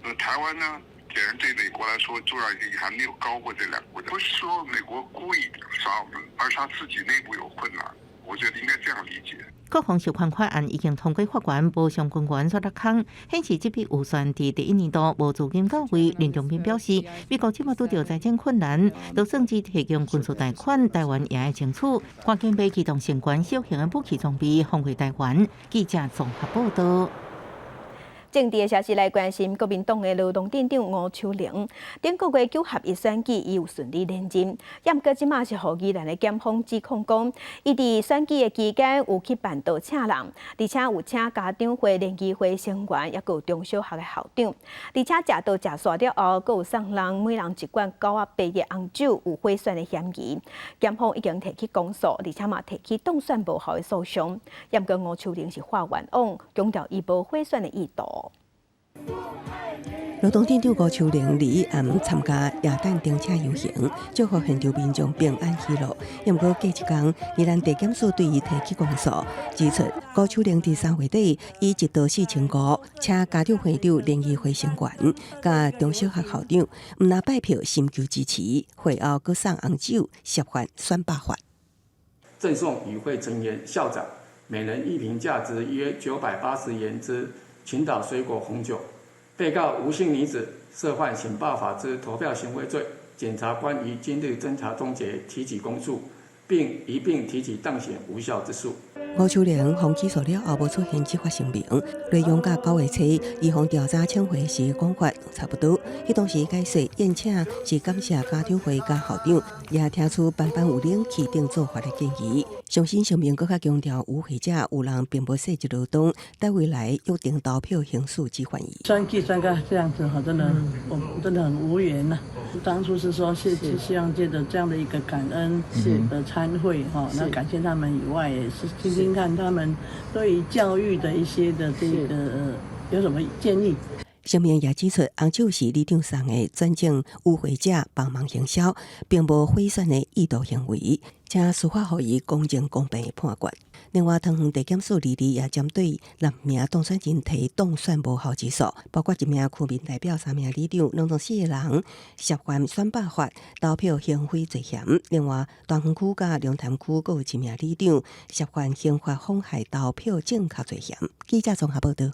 Speaker 15: 那台灣呢？顯然對美國來說重要性還沒有高過這兩個國家。不是說美國故意耍我們，而是他自己內部有困難。我覺得應該這樣理解。
Speaker 2: 國防授權法案已經通過法院，無償軍援煞落空，顯示這筆預算佇第一年度無資金到位。林中斌表示，美國這馬拄著財政困難，就算只提供軍事貸款，台灣也會爭取。趕緊買機動性懸小型的武器裝備，防衛台灣。記者綜合報道。
Speaker 1: 政治的消息來關心，國民黨的羅東鎮長吳秋玲，頂個月九合一選舉，伊有順利連任。毋過這馬是予宜蘭的檢方指控講，伊佇選舉的期間有去辦桌請人，而且有請家長會、聯誼會成員，抑閣有中小學的校長，而且食桌食煞了後，閣有送人每人一罐98的紅酒，有賄選的嫌疑。檢方已經提起公訴，而且嘛提起當選無效的訴訟。毋過吳秋玲是發冤枉，強調伊無賄選的意圖。
Speaker 5: 羅東鎮長吳秋玲禮暗參加耶誕燈車遊行，祝福現場民眾平安喜樂。毋過隔一工，宜蘭地檢署對伊提起公訴，指出吳秋玲佇3月底以一桌4500請家長會長、聯誼會成員、佮中小學校長，毋但拜票尋求支持，會後閣送紅酒，涉犯選罷法。
Speaker 12: 贈送與會成員、校長每人一瓶價值約980元之群島水果紅酒。被告吳姓女子涉犯選罷法之投票行賄罪，檢察官於今日偵查終結，提起公訴，並一併提起當選無效之訴。
Speaker 5: 吳秋玲予起訴了後無出現執法聲明，內容佮9月初伊予調查請回時講法差不多。彼當時解釋宴請是感謝家長會佮校長，也聽取班班有冷氣等做法的建議。上新聲明閣較強調，與會者有人並無涉入羅東，帶未來約定投票行使之權益。
Speaker 16: 選舉選到這樣子哈，真的，我真的很無言吶。當初是說是希望借著這樣的一個感恩的餐會哈，那感謝他們以外，也是聽聽看他們對於教育的一些的這個有什麼建議。
Speaker 5: 聲明也指出，紅酒是里長送的，轉贈與會者幫忙行銷，並無賄選的意圖行為，請司法予伊公正公平的判決。另外，桃園地檢署二日也針對六名當選人提當選無效之訴，包括一名區民代表、三名里長，攏總四個人涉犯選罷法、投票行賄罪嫌。另外，大園區佮龍潭區閣有一名里長涉犯刑法妨害投票正確罪嫌。記者綜合報道。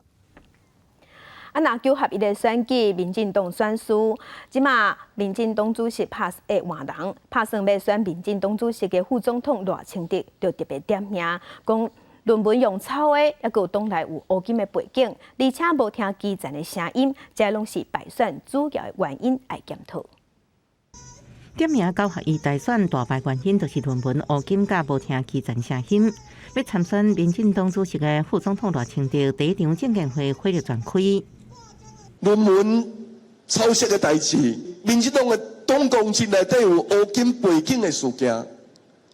Speaker 1: 啊，若九合一的選舉，民進黨選輸，這馬民進黨主席拍會換人，拍算欲選民進黨主席的副總統賴清德，就特別點名講論文用抄的，抑閣有黨內有烏金的背景，而且無聽基層的聲音，這攏是敗選主要的原因，愛檢討。
Speaker 2: 點名九合一大選大敗原因，就是論文烏金佮無聽基層聲音。欲參選民進黨主席的副總統賴清德，第一場政見會火力全開。
Speaker 17: 論文抄襲的代誌，民進黨的黨公職內底有烏金背景的事件，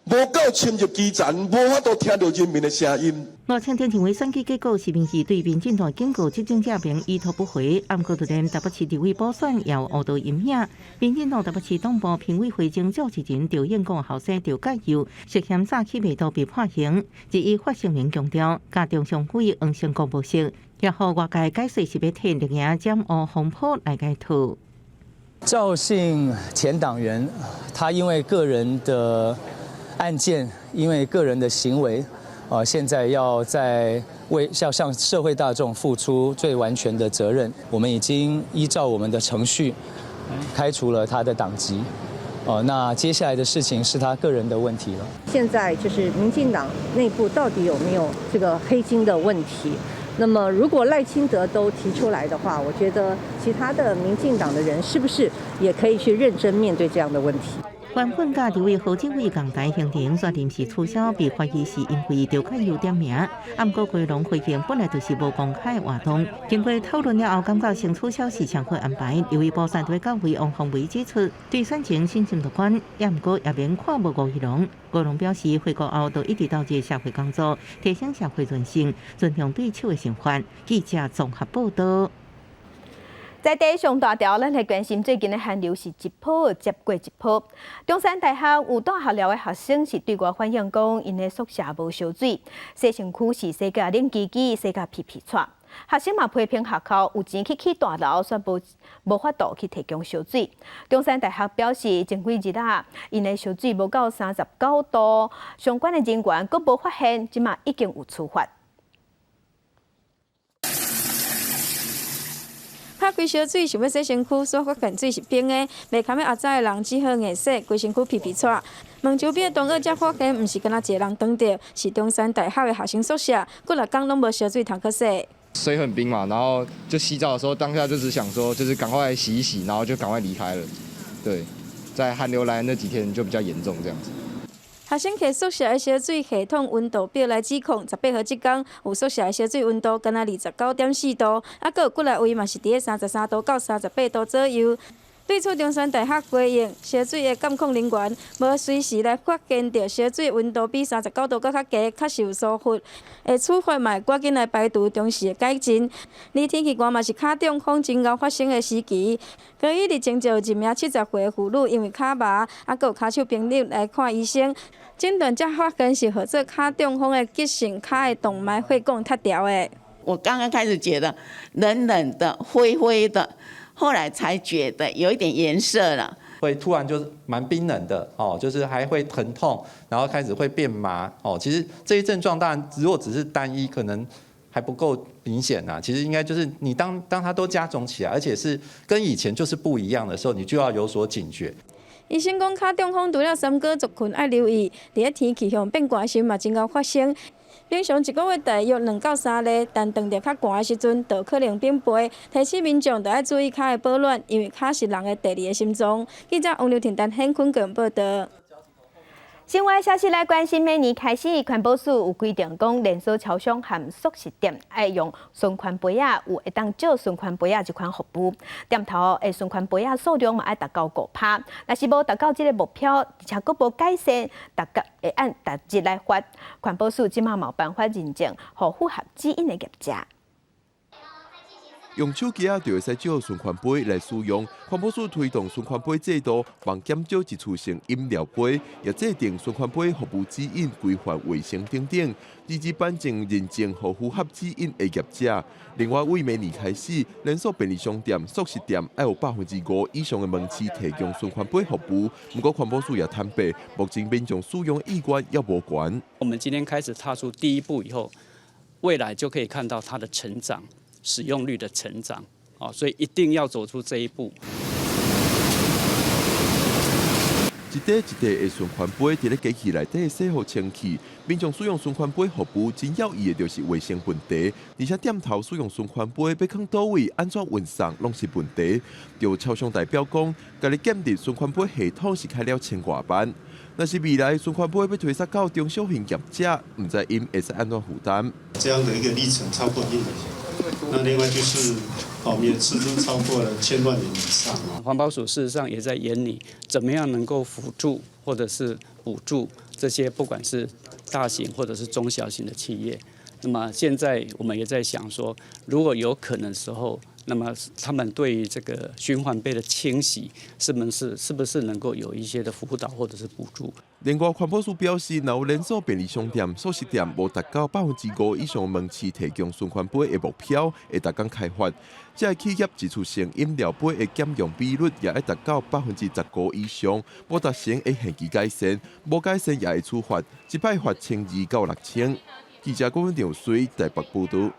Speaker 17: 無夠深入基層，無法度聽著人民的聲音。
Speaker 2: 賴清德認為選舉結果是民意對民進黨警告執政者並意圖不軌，毋過就連台北市立委補選也有誤導陰影。民進黨台北市黨部評委會前召集人趙應光後生趙介佑涉嫌詐欺被盜被判刑，日伊發聲明強調，佮中常委黃勝國無熟，也予外界解說是欲替綠營染烏風波來解套。
Speaker 18: 趙姓前黨員，他因為個人的案件，因為個人的行為，啊，現在要在為要向社會大眾付出最完全的責任。我們已經依照我們的程序開除了他的黨籍。哦，那接下來的事情是他個人的問題了。
Speaker 19: 現在就是民進黨內部到底有沒有這個黑金的問題？那麼如果賴清德都提出來的話，我覺得其他的民進黨的人是不是也可以去認真面對這樣的問題？
Speaker 2: 原本佮立委侯志偉仝台行程，煞臨時取消，被懷疑是因為趙介佑點名。毋過基隆會議本來就是無公開活動，經過討論了後，感覺先取消是上好安排。立委補選對到位王鴻薇指出，對選情信心樂觀，也毋過也免看無吳怡農。吳怡農表示，回國後就一直投入社會工作，提升社會韌性，尊重對手的想法。記者綜合報道。
Speaker 1: 在地上大條，咱來關心最近的寒流是一波接過一波。中山大學有蹛學寮的學生是對外反映講，𪜶的宿舍無燒水，洗身軀是洗甲冷吱吱，洗甲皮皮掣。學生嘛批評學校有錢去起大樓，卻無法度去提供燒水。中山大學表示，前幾日啊，𪜶的燒水無夠39度，相關的人員閣無發現，這馬已經有處罰。
Speaker 20: 拍開燒水想欲洗身軀，煞發現水是冰的，袂堪的阿早的人只好硬洗，規身軀皮皮掣。問周邊的同學才發現，毋是干焦一个人凍著，是中山大學的學生宿舍，幾若工攏無燒水通去洗。
Speaker 3: 水很冰嘛，然後就洗澡的時候，當下就只想說，就是趕快洗一洗，然後就趕快離開了。對，在寒流來那幾天就比較嚴重，這樣子。
Speaker 20: 學生提宿舍的燒水系統溫度表來指控，18號這工有宿舍的燒水溫度干焦29.4度，啊，閣有幾來位嘛是佇咧33度到38度左右。對此，中山大學回應，燒水的監控人員無隨時來發現著燒水溫度比39度閣較低，確實有疏忽。會處罰嘛會趕緊來排除中時的改進。而天氣寒嘛是跤中風真𠢕發生的時期。高一日前就有一名70歲的婦女因為跤麻，啊，閣有跤手冰冷來看醫生，診斷才發現是號做跤中風的急性跤的動脈血管脫掉的。
Speaker 21: 我剛剛開始覺得冷冷的、灰灰的。後來才覺得有一點顏色了，
Speaker 22: 會突然就是蠻冰冷的哦，就是還會疼痛，然後開始會變麻哦。其實這些症狀當然如果只是單一，可能還不夠明顯呐。其實應該就是你當它都加總起來，而且是跟以前就是不一樣的時候，你就要有所警覺。
Speaker 20: 醫生講，跤中風除了三高族群愛留意，佇咧天氣向變寒時嘛真𠢕發生。平常一個月大約2到3禮，但當著較寒的時陣，就可能變肥。提醒民眾著愛注意跤的保暖，因為跤是人的第二個心臟。記者王劉婷、陳顯坤報道。
Speaker 1: 新聞消息來關心，明年開始，環保署有規定講，連鎖超商和速食店愛用循環杯仔，有會當借循環杯仔這款服務。店頭的循環杯仔數量嘛愛達到5%，若是無達到這个目標，而且閣無改善，逐工會按逐日來罰。環保署這馬嘛有辦法認證，予符合指引的業者。
Speaker 23: 用手機仔就會使借循環杯來使用。環保署推動循環杯制度，望減少一次性飲料杯，也制定循環杯服務指引，規範衛生等等。二二頒證認證予符合指引的業者。另外，為明年開始，連鎖便利商店、速食店愛有5%以上的門市提供循環杯服務。毋過環保署也坦白，目前民眾使用意願猶無懸。
Speaker 12: 我們今天開始踏出第一步以後，未來就可以看到它的成長。使用率的成長，所以一定要走出這一步。
Speaker 23: 一塊一塊的循環杯，佇咧機器內底洗予清氣。民眾使用循環杯服務，真要意的就是衛生問題。而且店頭使用循環杯，欲囥佗位，按怎運送，攏是問題。就超商代表講，家己建立循環杯系統是開了千外萬。若是未來循環杯欲推捒到中小型業者，毋知𪜶會使按怎負擔。
Speaker 24: 這樣的一個歷程超過一年。那另外就是，我們也斥資超過了千萬元以上。
Speaker 12: 環保署事實上也在研擬，怎麼樣能夠輔助或者是補助這些不管是大型或者是中小型的企業。那麼現在我們也在想說，如果有可能的時候，那麼他們對於這個循環杯的清洗，是不是能夠有一些的輔導或者是補助？
Speaker 23: 另外，環保署表示，若有連鎖便利商店、速食店無達到5%以上門市提供循環杯的目標，會逐工開罰。這个企業一次性飲料杯的減用比率也愛達到15%以上，無達成會限期改善，無改善也會處罰，一擺罰1200到6000。記者郭文長水台北報道。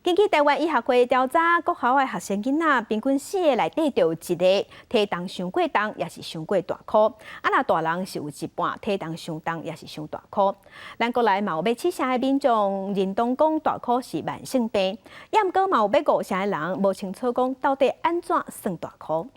Speaker 1: 根據臺灣醫學會調查，國校的學生囡仔平均四个內底就有一个體重傷過重，抑是傷過大箍。啊，若大人是有一半體重傷重，抑是傷大箍。咱國內嘛有欲七成的民眾認同講大箍是慢性病，抑毋過嘛有欲五成的人無清楚講到底按怎算大箍。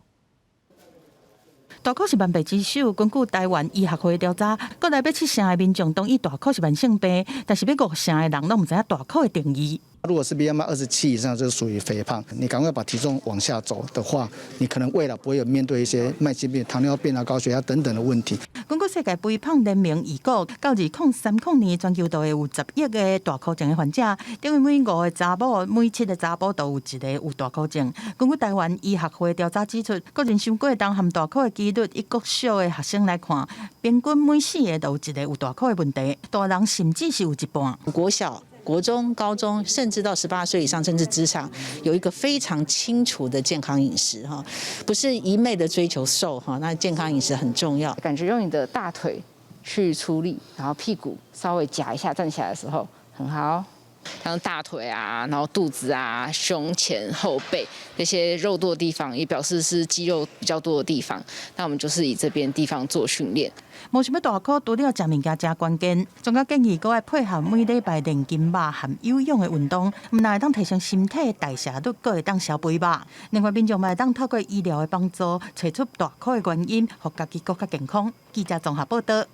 Speaker 6: 大箍是萬病之首。根據臺灣醫學會調查，國內欲七成的民眾同意大箍是慢性病，但是欲五成的人攏毋知影大箍的定義。
Speaker 25: 如果是 BMI 27以上，就是屬於肥胖。你趕快把體重往下走的話，你可能未來不會有面對一些慢性病、糖尿病啊、高血壓等等的問題。
Speaker 6: 根據世界肥胖聯盟預估，到2030年，全球都會有10億个大箍症的患者，等於每五个查某、每七个查埔都有一个有大箍症。根據臺灣醫學會調查指出，個人傷過重和大箍的幾率，以國小的學生來看，平均每四个就有一個有大箍的問題，大人甚至是有一半。
Speaker 26: 國小、國中、高中，甚至到18歲以上，甚至職場，有一個非常清楚的健康飲食哈，不是一昧的追求瘦哈，那健康飲食很重要。
Speaker 28: 感覺用你的大腿去出力，然後屁股稍微夾一下，站起來的時候很好。
Speaker 4: 像大腿啊，然後肚子啊、胸前、後背這些肉多的地方，也表示是肌肉比較多的地方。那我們就是以這邊地方做訓練。
Speaker 6: 無想欲大箍除了食物件誠關鍵，專家建議閣愛配合每禮拜練筋肉和有氧的運動，毋但會當提升身體的代謝率，閣會當消肥肉。另外，民眾嘛會當透過醫療的幫助，揣出大箍的原因，予家己閣較健康。記者綜合報道。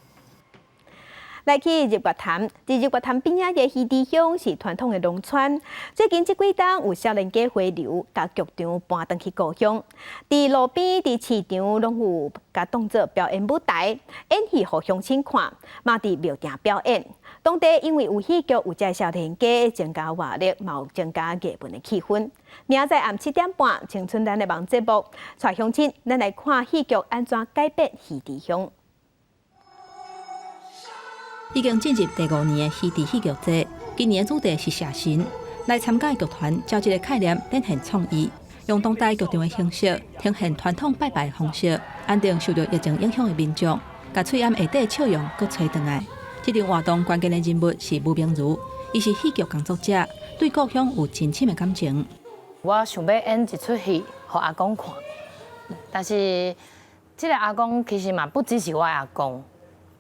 Speaker 1: 來去日月潭，佇日月潭邊仔的魚池鄉是傳統的農村。最近這幾冬有少年家回流，共劇場搬轉去故鄉。佇路邊、佇市場攏有共當做表演舞台，演戲予鄉親看，嘛佇廟埕表演。當地因為有戲劇，有這少年家增加活力，嘛有增加藝文的氣氛。明仔載暗7點半，青春咱的網節目，帶鄉親，咱來看戲劇按怎改變魚池鄉。
Speaker 7: 已經進入第五年的魚池戲劇節，今年的主題是社神。來參加的劇團照這個概念展現創意，用當代劇場的形式呈現傳統拜拜的方式，安定受著疫情影響的民眾，共喙罨下底笑容閣揣轉來。這場活動關鍵的人物是吳明如，伊是戲劇工作者，對故鄉有真深的感情。
Speaker 8: 我想欲演一齣戲，予阿公看，但是這个阿公其實嘛不只是我阿公。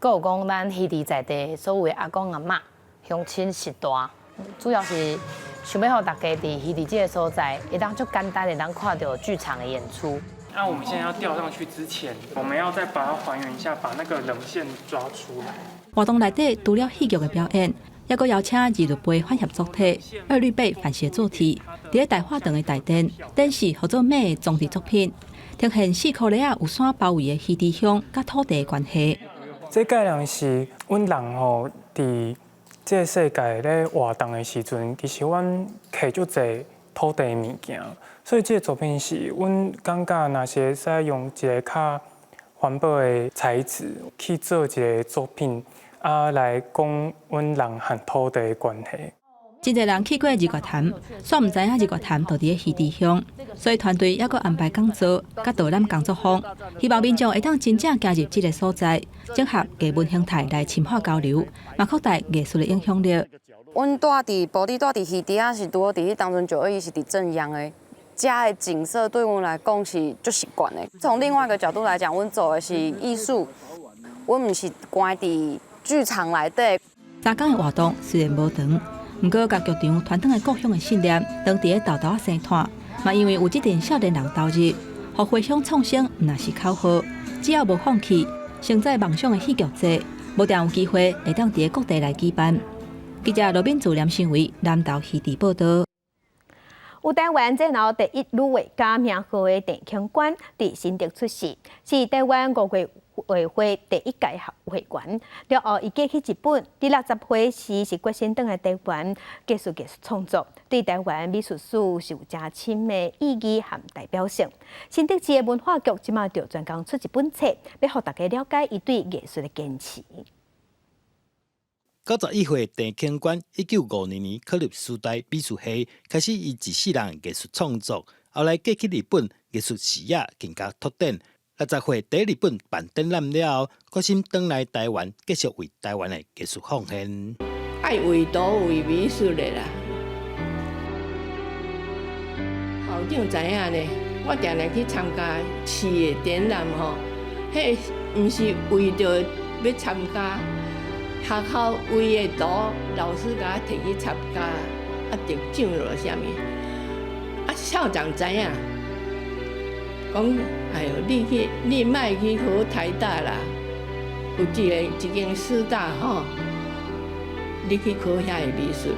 Speaker 8: 閣有講咱魚池在地所有的阿公阿嬤、鄉親序大，主要是想欲予大家佇魚池這个所在，會當足簡單會當看著劇場的演出。
Speaker 9: 那我們現在要吊上去之前，我們要再把它還原一下，把那個稜線抓出來。
Speaker 7: 活動內底除了戲劇的表演，猶閣邀請二律背反協作體、二律背反協作體，佇咧大畫堂的大殿展示號做馬的裝置作品，呈現四箍犁仔有山包圍的魚池鄉佮土地的關係。
Speaker 9: 這概念是阮人吼，佇這个世界咧活動的時陣，其實阮摕足濟土地的物件，所以這个作品是阮感覺若是會使用一个較環保的材質去做一个作品，啊，來講阮人和土地的關係。
Speaker 7: 真濟人去過日月潭，煞毋知影日月潭就佇咧魚池鄉，所以團隊猶閣安排講座、佮導覽工作坊，希望民眾會當真正行入這个所在，整合藝文形態來深化交流，嘛擴大藝術的影響力。
Speaker 10: 阮住佇埔里，住佇魚池仔是拄好佇彼當陣就伊是佇正央的，遮的景色對阮來講是足習慣的。從另外一個角度來講，阮做的是藝術，阮毋是關佇劇場內底。
Speaker 7: 3工的活動雖然無長，毋過共劇場傳轉來故鄉的信念，當佇咧豆豆仔生湠，嘛因為有這陣少年人投入，予回鄉創生毋若是口號，只要無放棄，承載夢想的戲劇節，無定有機會會當佇咧各地來舉辦。記者羅敏祖、連新偉南投魚池報導。
Speaker 1: 有台灣戰後第一女畫家名號的鄭慶關，佇新竹出世，是台灣五月畫會第一屆會員。了後，伊過去日本，佇60歲時是決心轉來台灣繼續藝術創作，對台灣美術史是有誠深的意義和代表性。新竹市的文化局這馬就專工出一本冊，欲予大家了解伊對藝術的堅持。
Speaker 11: 91歲鄭慶關，1952年考入師大美術系，開始伊一世人藝術創作。後來過去日本，藝術視野更加拓展。60歲佇日本辦展覽了後，決心轉來台灣，繼續為台灣的藝術奉獻。
Speaker 27: 愛畫圖畫美術的啦。校長知影呢，我定定去參加市的展覽吼，彼毋是為著欲參加。學校畫的圖，老師共我提去參加，啊得獎囉啥物？啊校長知影，講哎喲，你去你莫去考台大啦，有一个一間師大吼，你去考遐个美術。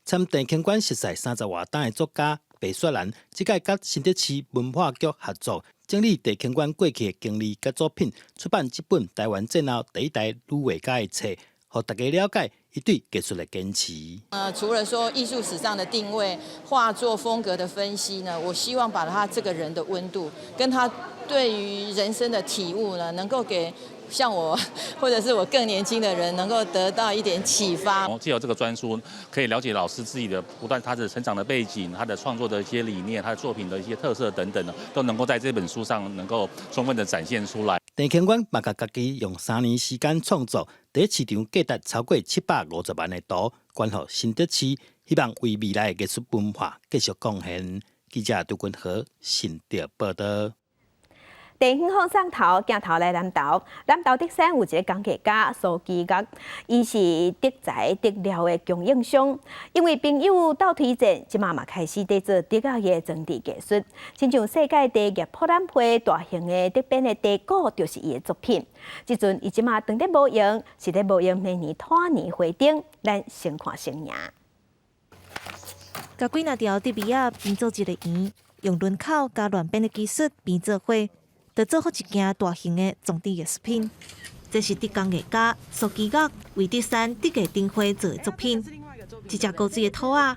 Speaker 11: 參鄭慶關熟似30外冬的作家白雪蘭，這擺佮新竹市文化局合作，整理鄭慶關過去的經歷佮作品，出版這本台灣戰後第一代女畫家的冊，予大家了解伊對藝術的堅持。
Speaker 28: 除了說藝術史上的定位、畫作風格的分析呢，我希望把他這個人的溫度，跟他對於人生的體悟呢，能夠給像我或者是我更年輕的人，能夠得到一點啟發。
Speaker 29: 藉由這個專書，可以了解老師自己的不斷他的成長的背景、他的創作的一些理念、他的作品的一些特色等等的，都能夠在這本書上能夠充分的展現出來。
Speaker 11: 鄭清源嘛共家己用3年時間創作，佇市場價值超過750萬的圖，捐予新竹市，希望為未來的藝術文化繼續貢獻。記者杜君和新竹報道。
Speaker 1: 電影放送頭，鏡頭來南投，南投竹山有一个工藝家蘇基岳，伊是竹材竹料的供應商，因為朋友鬥推薦，這馬嘛開始佇做竹仔的裝置藝術，親像世界地藝博覽會大型的竹編的地鼓，就是伊的作品。這陣伊這馬當咧模型，是咧模型明年兔年花燈，咱先看先贏。
Speaker 2: 共幾若條竹篾仔編做一个圓，用輪口佮亂編的技術編做伙。就做好一件大型的裝置藝術品。這是竹工藝家蘇基岳為竹山竹藝燈會做的作品。一隻高水的兔仔，耳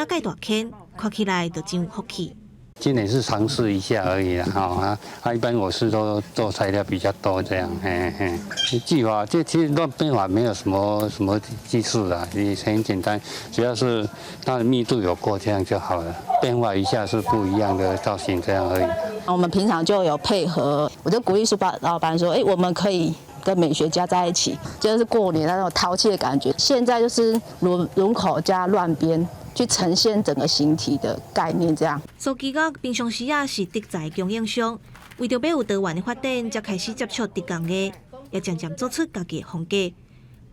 Speaker 2: 仔蓋大圈，看起來就真有福氣。
Speaker 5: 今年是嘗試一下而已啦，哈啊啊！一般我是都做材料比較多，這樣，嘿嘿。技法這其實亂編法沒有什麼什麼技術啦，也很簡單，只要是它的密度有夠，這樣就好了。變化一下是不一樣的造型，這樣而已。
Speaker 13: 我們平常就有配合，我就鼓勵書包老闆說，哎，我們可以跟美學家在一起，就是過年那種淘氣的感覺。現在就是輪輪口加亂編。去呈現整個形體的概念，這樣。
Speaker 2: 蘇基岳平常時啊是竹材供應商，為著欲有多元的發展，才開始接觸竹工藝，也漸漸做出家己的風格。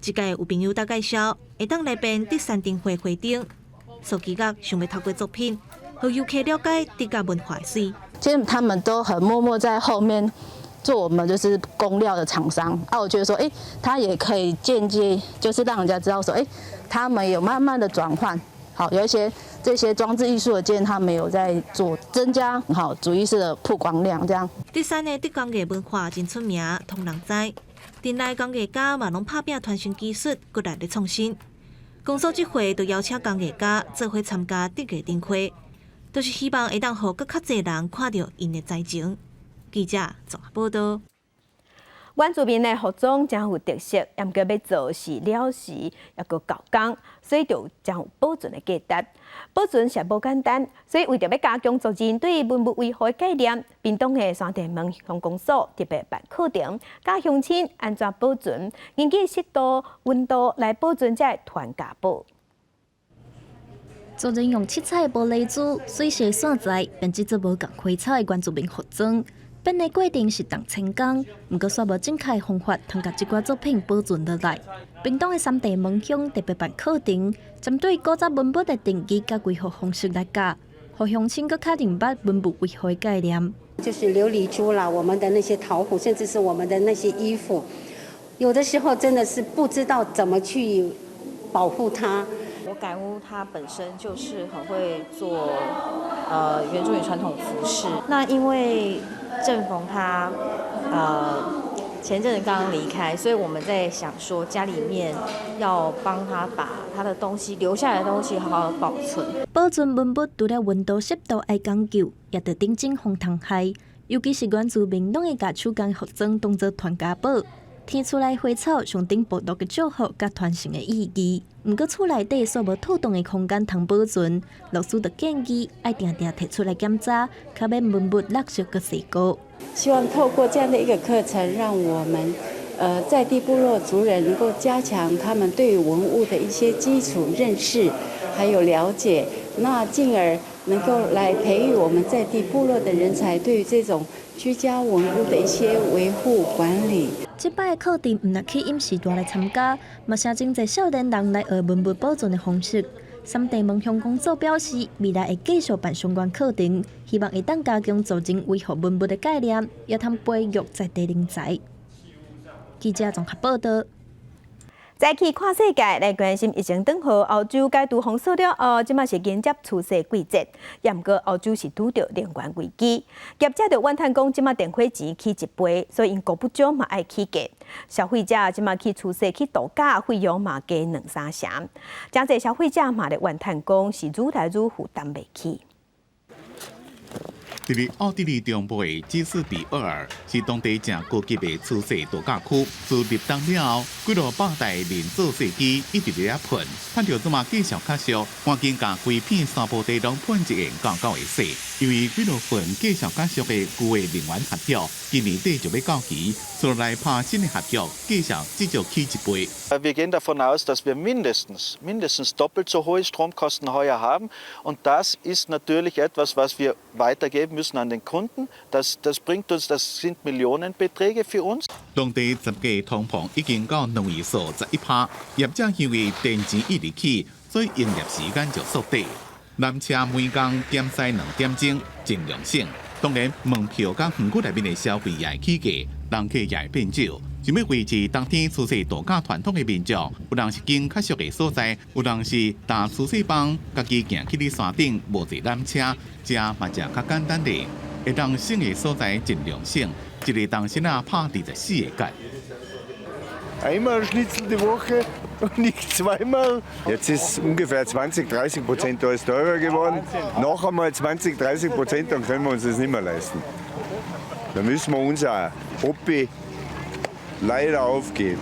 Speaker 2: 這屆有朋友搭介紹，會當來編竹山燈會花燈。蘇基岳想欲透過作品，予遊客了解竹仔文化水。
Speaker 13: 其實他們都很默默在後面做我們就是工料的廠商啊，我覺得說，哎，他也可以間接就是讓人家知道說，哎，他們有慢慢的轉換。好，有一些這些裝置藝術的件，他們有在做增加，好主意識的曝光量，這樣。
Speaker 2: 竹山的竹工藝文化真出名，統人知。鎮內工藝家嘛攏拍拚傳承技術，閣來咧創新。公所這回就邀請工藝家做伙參加竹藝燈會，就是希望會當予閣較濟人看著𪜶的才情。記者綜合報道。
Speaker 1: 原住民的服裝誠有特色，毋過欲做是了時，抑閣厚工，所以就誠有保存的價值。保存是無簡單，所以為著欲加強族人對文物維護的概念，屏東的山地門鄉公所特別辦課程，教鄉親按怎保存，根據濕度、溫度來保存這个傳家寶。
Speaker 14: 族人用七彩玻璃珠、水色線材編織做無仝花草的原住民服裝。編的過程是動千工，毋過煞無正確方法，通共這寡作品保存落來。屏東的三地門鄉特別辦課程，針對古早文物的定義佮維護方式來教，予鄉親閣較認捌文物維護的概念。
Speaker 15: 就是琉璃珠啦，我們的那些陶壺，甚至是我們的那些衣服，有的時候真的是不知道怎麼去保護它。
Speaker 16: 我感悟他本身就是很會做，原住民傳統服飾。那因為正逢他，前陣子剛剛離開，所以我們在想說家裡面要幫他把他的東西留下來的東西好好保存。
Speaker 14: 保存文物除了溫度濕度愛講究，也著頂準風蟲害，尤其是原住民攏會共手工服裝當做傳家寶。天厝內花草象徵部落的祝福佮傳承的意義。毋過厝內底煞無妥當的空間通保存，老師就建議愛定定提出來檢查，較免文物落石閣細個。
Speaker 17: 希望透過這樣的一個課程，讓我們在地部落族人能夠加強他們對文物的一些基礎認識，還有了解，那進而能夠來培育我們在地部落的人才，對於這種居家文物的一些維護管理。
Speaker 14: 這擺的課程毋但吸引序大來參加，嘛誠真濟少年人來學文物保存的方式。三地門鄉公所表示，未來會繼續辦相關課程，希望會當加強族人維護文物的概念，也通培育在地人才。記者綜合報道。
Speaker 1: 再去看世界，來關心疫情轉禍，歐洲解除封鎖了後，這馬是迎接出世季節。也毋過歐洲是拄著能源危機，業者就怨嘆講，這馬電火錢起一倍，所以𪜶顧不上嘛愛起價。消費者這馬去出世去度假，費用嘛加兩三成。誠濟消費者嘛咧怨嘆講，是愈來愈負擔袂起。
Speaker 18: 佇咧奧地利中部的基斯比厄爾是當地誠高級的舒適度假區。自立冬了後，幾落百台連做洗機一直佇咧噴，趁著這馬繼續較俗，趕緊共規片山坡地攏噴一遍夠夠的洗。因為幾落份繼續佮俗的舊的能源合約，今年底就欲到期，所以來拍新的合約，繼續至少起一倍。
Speaker 3: Wir gehen davon aus, dass wir mindestens, mindestens doppelt so hohe Stromkosten heuer haben. Und das ist natürlich etwas, was wir weitergeben müssen an den Kunden. Das, das bringt uns, das sind Millionenbeträge für uns.
Speaker 18: 當地十月通膨已經到兩位數11趴，業者因為電錢一直起，所以營業時間就縮短。纜車每工減駛2點鐘，盡量省。當然，門票佮園區內面的消費也會起價，人客也會變少。想欲維持冬天蓑細度假傳統的民眾，有人是揀較俗的所在，有人是搭蓑細枋，家己行去佇山頂，無坐纜車，食嘛食較簡單的，會當省的所在盡量省，一个銅芯仔拍24個結。
Speaker 12: Einmal Schnitzel die Woche und nicht zweimal. Jetzt ist ungefähr 20, 30% alles teurer geworden. Noch einmal 20, 30%, dann können wir uns das nicht mehr leisten. Dann müssen wir unser Hobby leider aufgeben.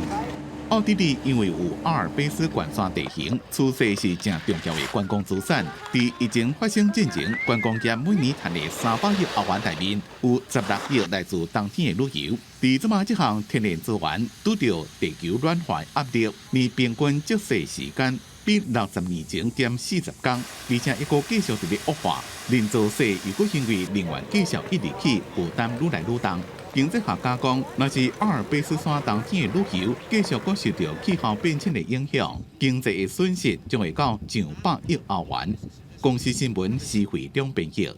Speaker 18: 奧地利因為有阿爾卑斯懸山地形，蓑細是誠重要的觀光資產。佇疫情發生進前，觀光業每年賺的300億歐元內面，有16億來自冬天的旅遊。佇這馬這項天然資源拄著地球暖化的壓力，年平均積雪時間比60年前減40工，而且猶閣繼續佇咧惡化。人造雪如果因為能源繼續一直起，負擔愈來愈重。經濟學家講，若是阿爾卑斯山冬天的旅遊繼續閣受著氣候變遷的影響，經濟的損失將會到上百億歐元。公視新聞施惠中編譯。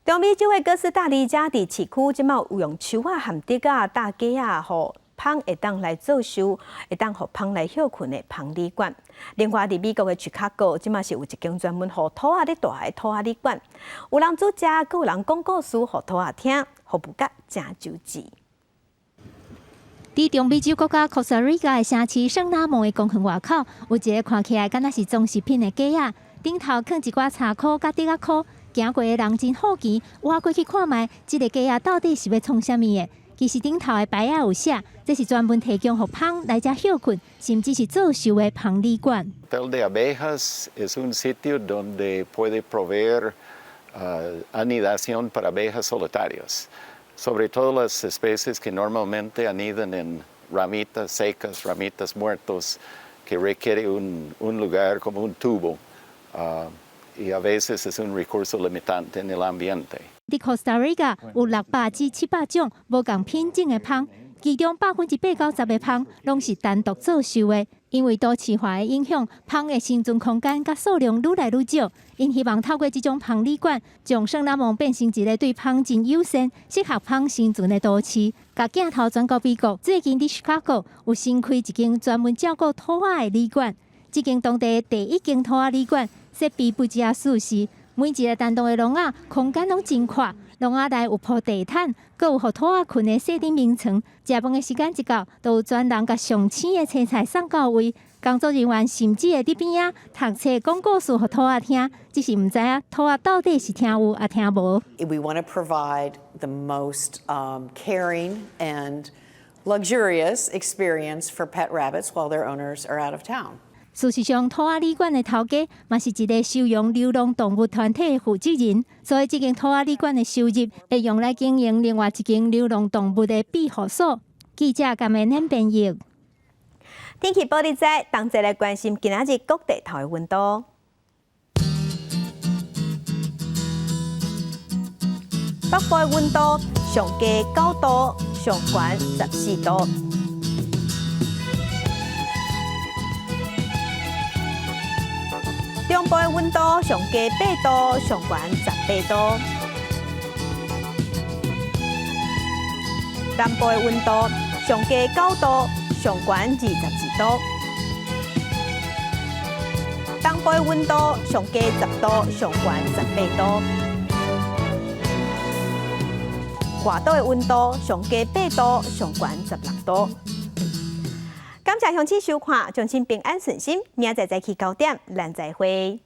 Speaker 1: 中美洲的哥斯達黎加佇市區，這馬有用樹仔和竹仔搭架仔，予蜂會當來做岫，會當予蜂來歇睏的蜂旅館。另外，佇美國的芝加哥，這馬是有一間專門予兔仔咧蹛的兔仔旅館，有人煮食，閣有人講故事予兔仔聽，服務甲誠周至。
Speaker 19: 佇中美洲國家哥斯達黎加的城市聖拉蒙的公園外口，有一个看起來敢若是裝飾品的架仔，頂頭囥一寡柴箍佮竹仔箍。行過的人真好奇，倚過去看覓，這个架仔到底是欲創啥物的？其實頂頭的牌仔有寫，這是專門提供予蜂來遮歇睏，甚至是做岫的蜂旅館。
Speaker 20: Hotel de abejas es un sitio donde puede proveer anidación para abejas solitarias, sobre todo las especies que normalmente anidan en ramitas secas, ramitas muertos, que requiere un lugar como un tubo, y a veces es un recurso limitante en el ambiente.
Speaker 19: 佇 Costa Rica 有600至700種無仝品種的蜂，其中80%-90%的蜂攏是單獨做岫的。因為都市化的影響，蜂的生存空間佮數量愈來愈少。𪜶希望透過這種蜂旅館，將聖拉蒙變成一个對蜂真友善、適合蜂生存的都市。共鏡頭轉到美國，最近佇芝加哥有新開一間專門照顧兔仔的旅館。這間當地第一間兔仔旅館設備不只舒適，每一个單獨的籠仔空間攏真闊，籠仔內有鋪地毯，閣有予兔仔睏的細頂眠床。食飯的時間一到，就有專人共上青的青菜送到位。工作人員甚至會佇邊仔讀冊講故事予兔仔聽，只是毋知影兔仔到底是聽有抑聽無。
Speaker 21: We want to provide the most caring and luxurious experience for pet rabbits while their owners are out of town.
Speaker 19: 事實上，兔仔旅館的頭家嘛是一个收容流浪動物團體的負責人，所以這間兔仔旅館的收入會用來經營另外一間流浪動物的庇護所。記者甘美恁編譯。
Speaker 1: 天氣報你知，同齊來關心今仔日各地頭的溫度。北部的溫度上低9度，上懸14度。中部的溫度上低8度，上懸18度。南部的溫度上低9度，上懸22度。東部的溫度上低10度，上懸18度。外島的溫度上低8度，上懸16度。感謝鄉親收看，祝恁平安順心，明仔載早起9點，咱再會。